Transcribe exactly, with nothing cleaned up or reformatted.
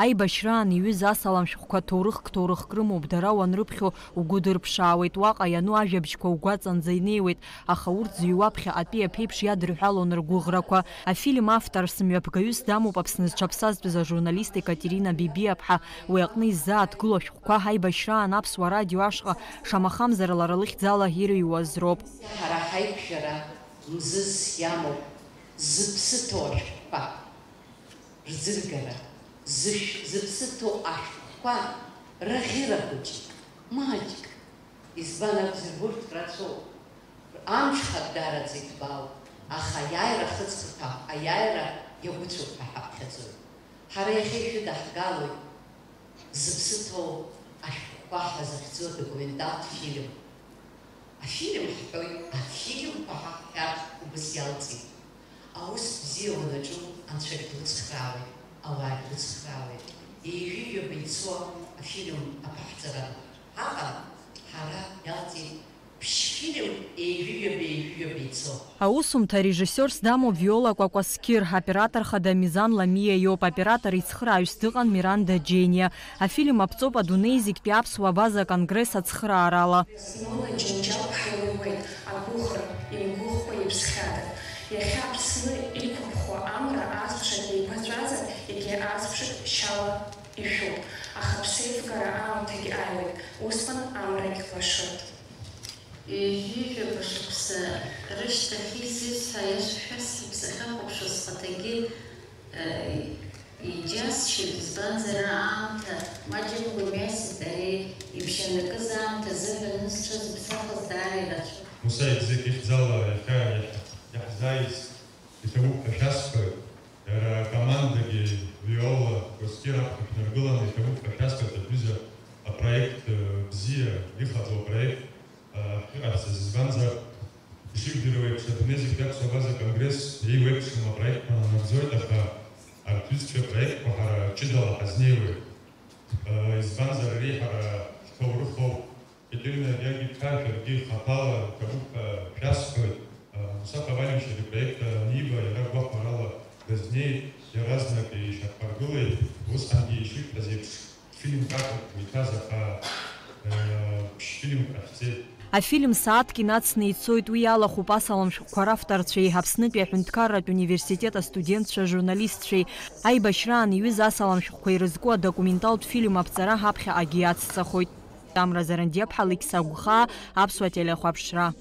Аибашьраан иҩыз асалам шәҟәқәа ҭоурыхк-ҭоурыхк рымоуп, дара уанрыԥхьо угәы дырԥшаауеит, уаҟа иану ажәабжьқәа угәаҵанӡа инеиуеит, аха урҭ зыҩуа ԥхьаҟатәи аԥеиԥш иадырҳәалон ргәыӷрақәа. Афильм автор, сымҩаԥгаҩыс дамоуп Аԥсны зҽаԥсазтәыз ажурналист Екатерина Бибиаԥҳа, уи аҟны иззааҭгыло ашәҟәқәа ҳаибашьраан Аԥсуа радио ашҟа шамахамзар лара лыхьӡала ирыҩуаз роуп. Ҳара ҳаиқәшәара мзызс иамоуп зыԥсы ҭоу ашәҟәқәа рӡыргара, зышә-, зыԥсы ҭоу ашәҟәқәа раӷьыра хәыҷык, маҷк. Избан акәзар, урҭ рацәоуп. Амҽхак дараӡа иҭбаауп, аха аиааира ахыҵхырҭа, аиааира иагәыцәоуп ҳәа ҳаԥхьаӡоит. Ҳара иахьа ишәыдаҳгалоит зыԥсы ҭоу ашәҟәқәа ҳәа захьӡу адокументалтә фильм. Афильм ҳҳәоит, афильмқәа ҳаҳҳәар убас иалҵит. Аус бзиа уанаҿу анцәагь дуцхраауеит, ауаагь рыцхраауеит. Ҩажәи ҩаба ицо афильм аԥаҳҵара ҳаҟан, ҳара иалҵит ԥшь-фильмк ҩажәи ҩаба, ҩажәи ҩаба ицо. Аусумҭа арежиссиорс дамоуп Виола Кәакәасқьыр, аоператор хада Мизан Ламиа иоуп, аоператор ицхырааҩыс дыҟан Миранда Џьениа. Афильм аԥҵоуп адунеи зегьтәи аԥсуа абаза конгресс ацхыраарала. Знола Џьынџьал ҳаилыҩуеит агәыӷра, имгәыӷкәа иԥсхьада. Иахьа Аԥсны иқәыԥхо амра азԥшак еиқәаҵәазар, егьи азԥшак шьала ишәуп, аха ԥсеивгара аамҭагь ааиуеит, усҟан амрагь лашоит. Ҩажәи жәаба шықәса рышьҭахь изҩыз ҳәа иашшәа сыԥсахьахәаԥшуа схаҭагьы, э, иџьасшьоит, избанзар, аамҭа маҷымкәа имҩасит ари ибжьанакыз аамҭа азыҳәан, зҽызыԥсахыз даара ирацәоуп. Муса Егзек ихьӡала иахьа иаҳ-, иаҳзааиз иҭабуп ҳәа шәасҳәоит. Иара акомандагьы, Виола Кәасқьыр аԥхьа шәнаргыланы иҭабуп ҳәа шәасҳәоит, аҩыза, апроект, э, бзиа, ихаҵоу апроект. Иҟаҳҵаз, избанзар, ишыжәдыруа еиԥш, адунеи зегьтәи аԥсуа абаза конгресс еиуеиԥшым апроектқәа нанагӡоит, аха арҭ ҩызцәа апроектқәа ҳара ҷыдала ҳазнеиуеит. Избанзар, ари ҳара ҳҭоурыхоуп. Екатерина Георги-иԥҳа, шәаргьы хаҭала иҭабуп ҳәа шәасҳәоит. Муса Ҟавалиевич ари апроект аниба, иара гәахәарала дазнеит, иаразнак ишьақәҳаргылеит, усҟангьы ишышәҳәаз еиԥш, Фильмк акәын уи иҭаз, аха, э, ԥшь-фильмк ҟаҳҵеит. Афильм сааҭк инацны ицоит, уи иалахәуп асалам шәҟәқәа равторцәеи Аԥснытәи аҳәынҭқарратә университет астудентцәа, ажурналистцәеи. Аибашьраан иҩыз асалам шәҟәқәа ирызку адокументалтә фильм аԥҵара ҳаԥхьаҟагьы иацҵахоит. Тамра Зарандиаԥҳа, Лықьса Гәхаа, Аԥсуа телехәаԥшра.